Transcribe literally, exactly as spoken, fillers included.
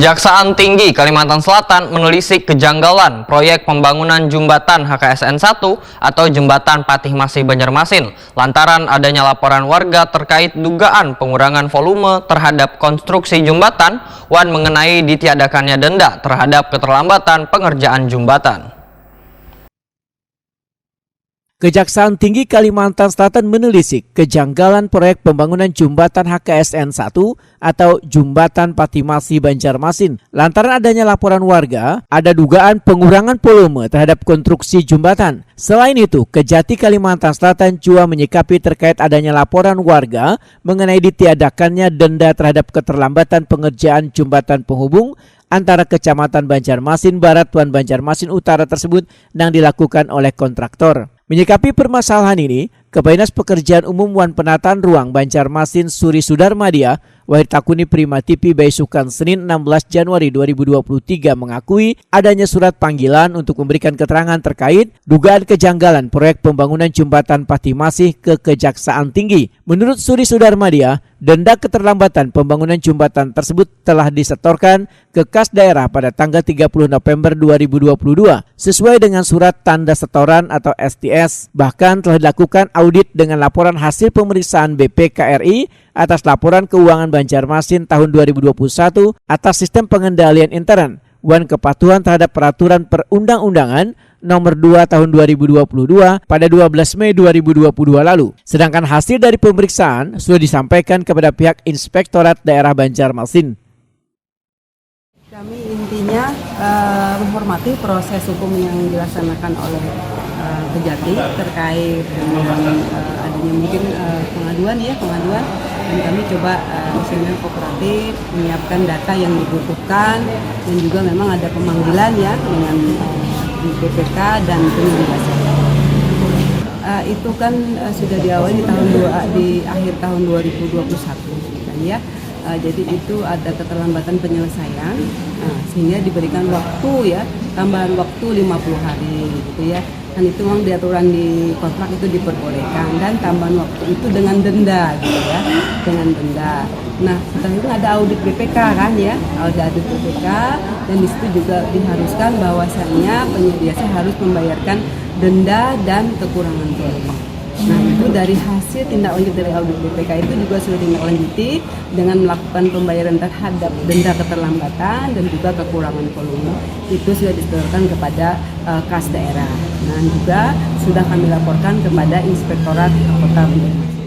Kejaksaan Tinggi Kalimantan Selatan menelisik kejanggalan proyek pembangunan jembatan H K S N satu atau Jembatan Patih Masih Banjarmasin lantaran adanya laporan warga terkait dugaan pengurangan volume terhadap konstruksi jembatan wan mengenai ditiadakannya denda terhadap keterlambatan pengerjaan jembatan. Kejaksaan Tinggi Kalimantan Selatan menelisik kejanggalan proyek pembangunan jembatan H K S N satu atau Jembatan Patimasi Banjarmasin lantaran adanya laporan warga ada dugaan pengurangan volume terhadap konstruksi jembatan. Selain itu, Kejati Kalimantan Selatan juga menyikapi terkait adanya laporan warga mengenai ditiadakannya denda terhadap keterlambatan pengerjaan jembatan penghubung antara Kecamatan Banjarmasin Barat wan Banjarmasin Utara tersebut yang dilakukan oleh kontraktor. Menyikapi permasalahan ini, Kepala Dinas Pekerjaan Umum wan Penataan Ruang Banjarmasin Suri Sudarmadia wahid takuni Prima T V baisukan Senin enam belas Januari dua ribu dua puluh tiga mengakui adanya surat panggilan untuk memberikan keterangan terkait dugaan kejanggalan proyek pembangunan jembatan Patih Masih ke Kejaksaan Tinggi. Menurut Suri Sudarmadia, denda keterlambatan pembangunan jembatan tersebut telah disetorkan ke kas daerah pada tanggal tiga puluh November dua ribu dua puluh dua sesuai dengan surat tanda setoran atau S T S. Bahkan telah dilakukan audit dengan laporan hasil pemeriksaan B P K R I atas laporan keuangan Banjarmasin tahun dua ribu dua puluh satu atas sistem pengendalian intern wan kepatuhan terhadap peraturan perundang-undangan nomor dua tahun dua ribu dua puluh dua pada dua belas Mei dua ribu dua puluh dua lalu. Sedangkan hasil dari pemeriksaan sudah disampaikan kepada pihak Inspektorat Daerah Banjarmasin. Kami intinya eh, menghormati proses hukum yang dilaksanakan oleh eh, Kejati terkait dengan eh, adanya mungkin eh, pengaduan ya, pengaduan, dan kami coba eh, sehingga kooperatif menyiapkan data yang dibutuhkan dan juga memang ada pemanggilan ya dengan eh, B P K dan penyedia jasa. Eh, itu kan eh, sudah diawali di tahun dua, di akhir tahun dua ribu dua puluh satu kan ya. Eh, jadi itu ada keterlambatan penyelesaian, nah, sehingga diberikan waktu ya, tambahan waktu lima puluh hari gitu ya. Dan itu memang di aturan di kontrak itu diperbolehkan dan tambahan waktu itu dengan denda gitu ya, dengan denda. Nah, setelah itu ada audit B P K kan ya, ada audit B PK dan di situ juga diharuskan bahwasanya penyedia jasa harus membayarkan denda dan kekurangan volume. Nah, itu dari hasil tindak lanjut dari audit B P K itu juga sudah tindak lanjuti dengan melakukan pembayaran terhadap denda keterlambatan dan juga kekurangan volume. Itu sudah disetorkan kepada eh, kas daerah. Nah, juga sudah kami laporkan kepada Inspektorat Kota Banjarmasin.